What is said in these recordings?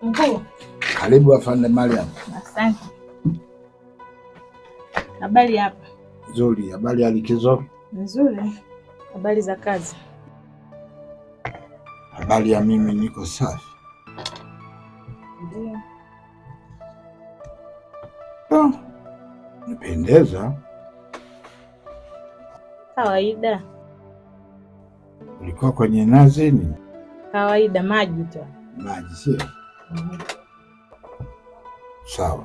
Mkuu. Karibu afande Mariam. Asante. Habari hapa? Nzuri. Habari ya likizo? Nzuri. Habari za kazi? Habari ya mimi, niko safi. Ndio. Oh, nipendeza. Kawaida. Ulikuwa kwenye nazini? Kawaida, maji tu. Maji sio? Sawa.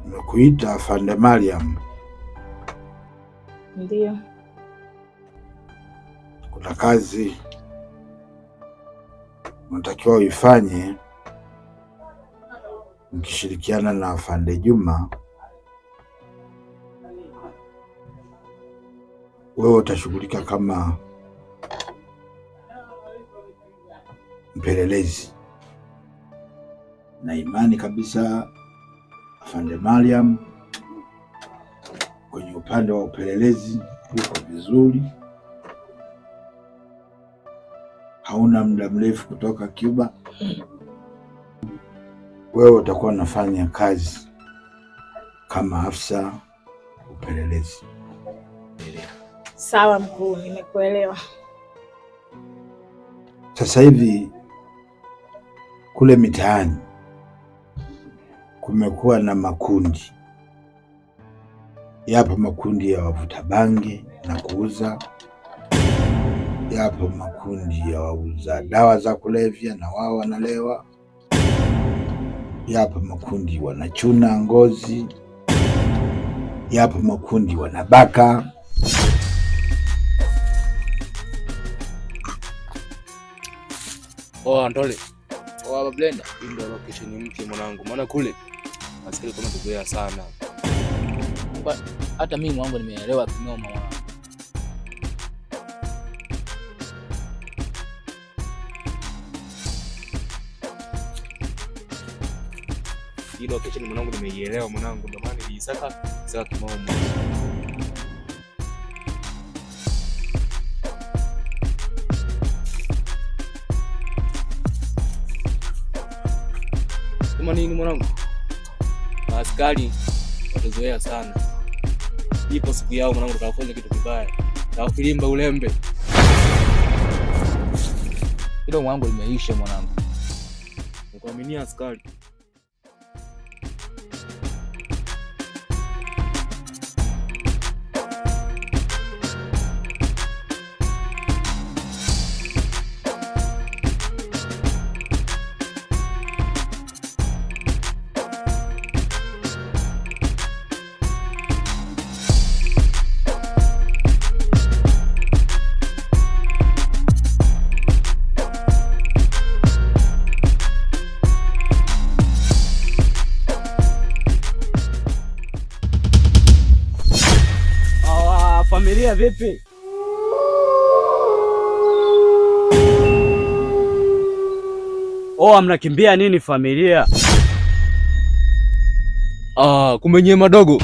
Nimekuita afande Mariam. Ndio. Kuna kazi unatakiwa uifanye mkishirikiana na afande Juma. Wewe utashughulika kama mpelelezi, na imani kabisa afande Mariam kwenye upande wa upelelezi uko vizuri, hauna muda mrefu kutoka Cuba. Wewe utakuwa unafanya kazi kama afisa upelelezi. Sawa mkuu, nimekuelewa. Sasa hivi kule mitaani kumekuwa na makundi, yapo makundi ya wavuta bangi na kuuza, yapo makundi ya wauza dawa za kulevya na wao wanalewa, yapo makundi wanachuna ngozi, yapo makundi wanabaka. Oh, Andole. Oh, Blenda. Hii ndio location mpya mwanangu. Maana kule askari kama tuzoea sana. Hata mimi mwanangu nimeelewa kinoma mwanangu. Hii location mwanangu nimeielewa mwanangu, ndio maana niliisaka saka kinoma. Sema nini mwanangu? Askari watazoea sana. Ipo siku yao mwanangu, tutawafanya kitu kibaya. Tutawafilimba ulembe. Hilo mwanangu limeisha mwanangu. Nikuaminia askari. Familia vipi? Oh, mnakimbia nini familia? Ah, kumbe nyewe madogo.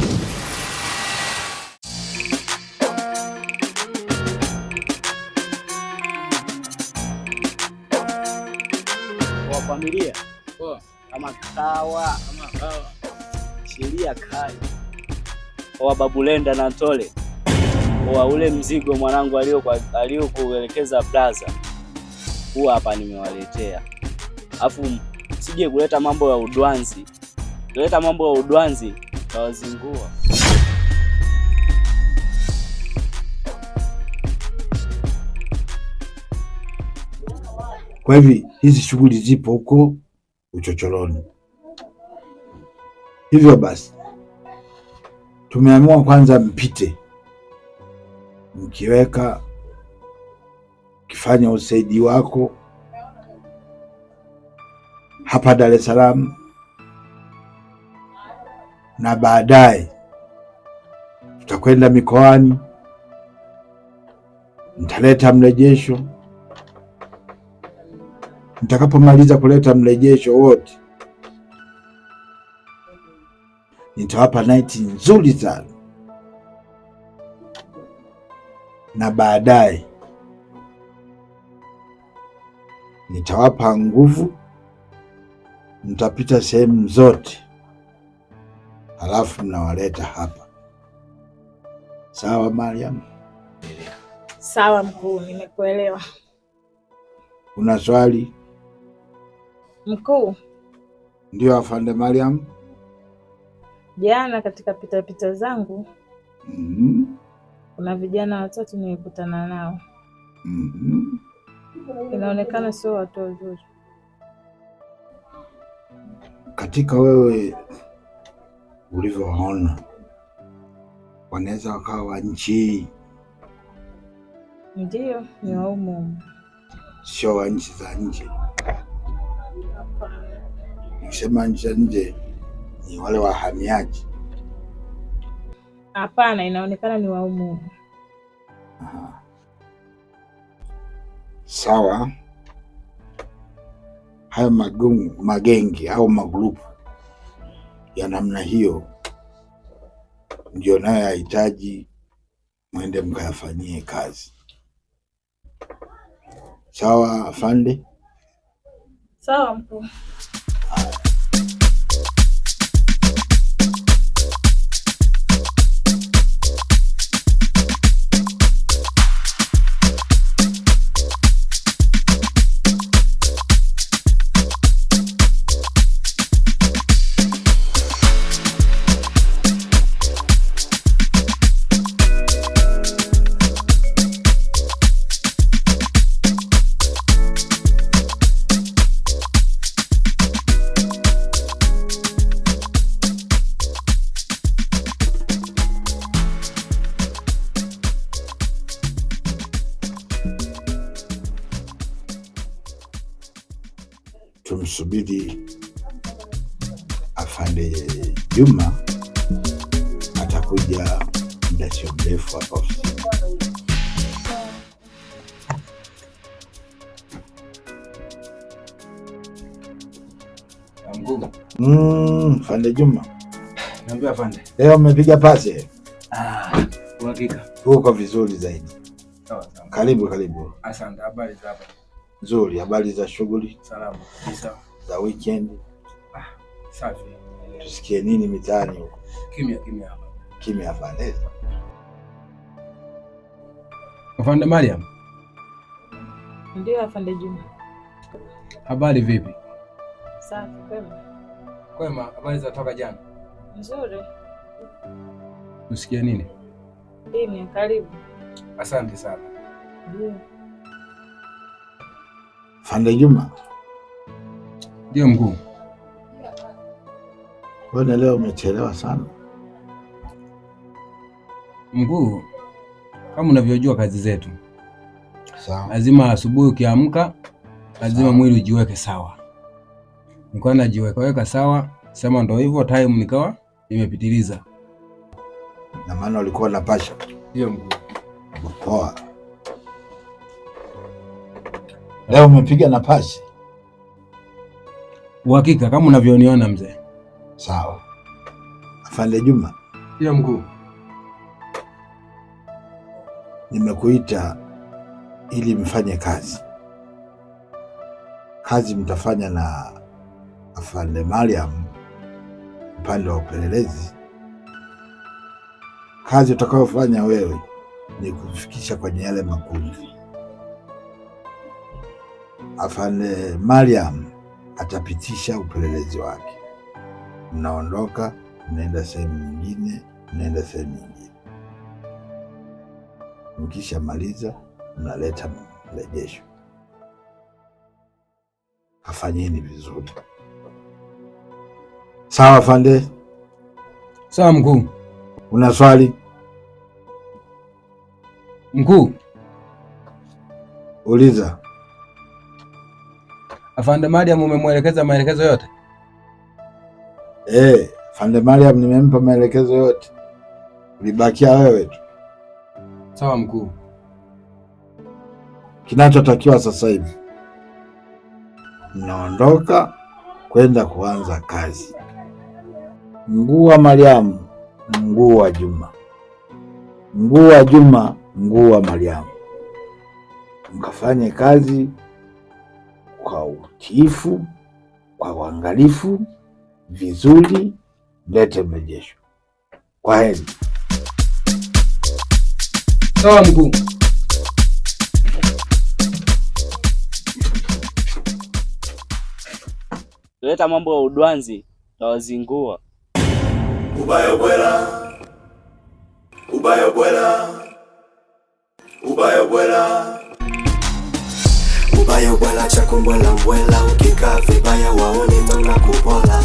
Kwa familia. Poa. Kama kawa, Kama kawa. sheria kali. Kwa Babulenda na Ntole. Kwa ule mzigo mwanangu aliyokuelekeza blaza. Huwa hapa nimewaletea. Afu sije kuleta mambo ya udwanzi. Kuleta mambo ya udwanzi tawazingua. Kwa hivi hizi shughuli zipo huko uchochoroni. Hivyo basi tumeamua kwanza mpite, mkiweka kifanya usaidi wako hapa Dar es Salaam, na baadaye tutakwenda mikoani, mtaleta mrejesho. Nitakapomaliza kuleta mrejesho wote, nitawapa night nzuri sana, na baadaye nitawapa nguvu, mtapita sehemu zote, halafu mnawaleta hapa. Sawa Mariam? Sawa mkuu, nimekuelewa. Una swali? Mkuu, Ndio afande Mariam. jana katika pitapita zangu kuna vijana watatu nilikutana nao. Inaonekana sio watu wazuri. Katika wewe ulivyowaona, wanaweza wakawa wa nchi hii, Ndio, ni wa humu humu. sio wa nchi za nje. Nikisema nchi za nje ni wale wahamiaji. Hapana, inaonekana ni wa humu humu. Aha. Sawa, hayo magenge au magrupu ya namna hiyo ndio nayo yahitaji mwende mkayafanyie kazi. Sawa afande? Sawa mkuu. Tumsubiri afande Juma, atakuja muda sio mrefu hapa ofisini. Mkuu. Afande Juma, Niambia afande. leo umepiga pasi? Ah, uhakika. Uko vizuri zaidi. Sawa sawa. Karibu karibu. Asante, habari za hapa? Nzuri, habari za shughuli Salama kabisa. za weekend? Safi. Tusikie nini mitaani huko? Kimya kimya hapa. Kimya afande. Afande Mariam, Ndio afande Juma. habari vipi? Safi, kwema. Kwema, habari za toka jana? Nzuri. Usikie nini? Kimya, karibu. Asante sana. Ndio. Afande Juma, Ndio mkuu. mbona leo umechelewa sana? Mkuu, kama unavyojua kazi zetu, Sawa. lazima asubuhi ukiamka, lazima mwili ujiweke sawa. Nilikuwa najiweka weka sawa, sema ndo hivyo, time nikawa nimepitiliza. Na maana ulikuwa unapasha. Ndio mkuu. Poa. Leo umepiga na pasi? Uhakika kama unavyoniona mzee. Sawa. Afande Juma, Ndio mkuu. Nimekuita ili mfanye kazi. Kazi mtafanya na Afande Mariam upande wa upelelezi. Kazi utakayofanya wewe ni kufikisha kwenye yale makundi. Afande Mariam atapitisha upelelezi wake. Mnaondoka, mnaenda sehemu nyingine, mnaenda sehemu nyingine. Mkishamaliza mnaleta mrejesho. Kafanyeni vizuri. Sawa afande? Sawa mkuu. Una swali? Mkuu. Uliza. Afande Mariam umemwelekeza maelekezo yote? Afande Mariam nimempa maelekezo yote. Ulibakia wewe tu. Sawa mkuu. Kinachotakiwa sasa hivi, mnaondoka kwenda kuanza kazi. Mguu wa Mariamu, mguu wa Juma. Mguu wa Juma, mguu wa Mariamu. Mkafanye kazi kwa utiifu, kwa uangalifu, vizuri, mlete mrejesho. Kwa heri. Sawa mkuu. Leta mambo ya udwanzi tawazingua. Ubaya bwela. Ubaya bwela. Ubaya bwela. Ubaya bwela chakumbwela mbwela, ukikaa vibaya waone tunakupola.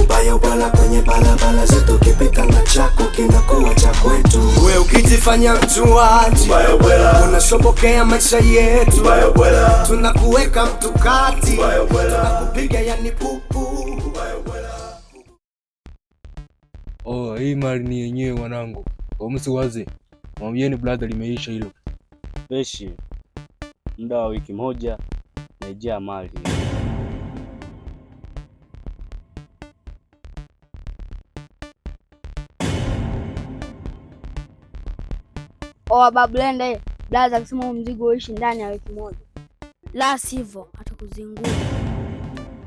Ubaya bwela kwenye barabara zetu, ukipita na chako kinakuwa cha kwetu. We ukijifanya mjuaji, Ubaya bwela. unashobokea maisha yetu. Ubaya bwela. Tunakuweka mtu kati, Ubaya bwela. tunakupiga yani pupu. Ubaya bwela. Oh, hii mali ni yenyewe mwanangu. Kwa msiwaze. Mwambieni brother limeisha hilo. Freshi. Muda wa wiki moja naijia mali. Oa babu Lenda, blaza akisema mzigo uishi ndani ya wiki moja. La sivyo atakuzingua.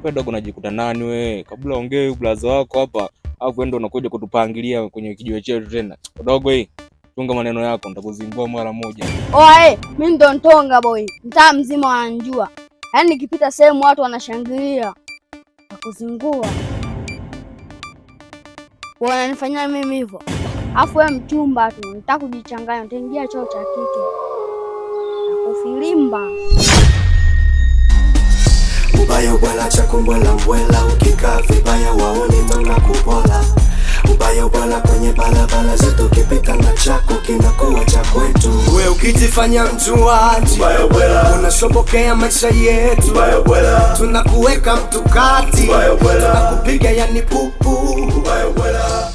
Wewe dogo unajikuta nani wewe? Kabla ongee blaza wako hapa, alafu wewe ndo unakuja kutupangilia kwenye kijiwe chetu tena. Dogo hii, chunga maneno yako, nitakuzingua mara moja. Oa mimi ndo ntonga boy. Mtaa mzima wananijua. Yaani nikipita sehemu watu wanashangilia. Nitakuzingua. Wananifanyia mimi hivyo. Afu wewe mchumba tu, nitakujichanganya, nitaingia choo cha kike. Nakufilimba. Ubaya bwela chakumbwela mbwela, ukikaa vibaya waone tunakupola. Ubaya bwela kwenye barabara zetu, ukipita na chako kinakuwa cha kwetu. We ukijifanya mjuaji, Ubaya bwela. unashobokea maisha yetu. Ubaya bwela. Tunakuweka mtu kati, Ubaya bwela. tunakupiga yani pupu. Ubaya bwela.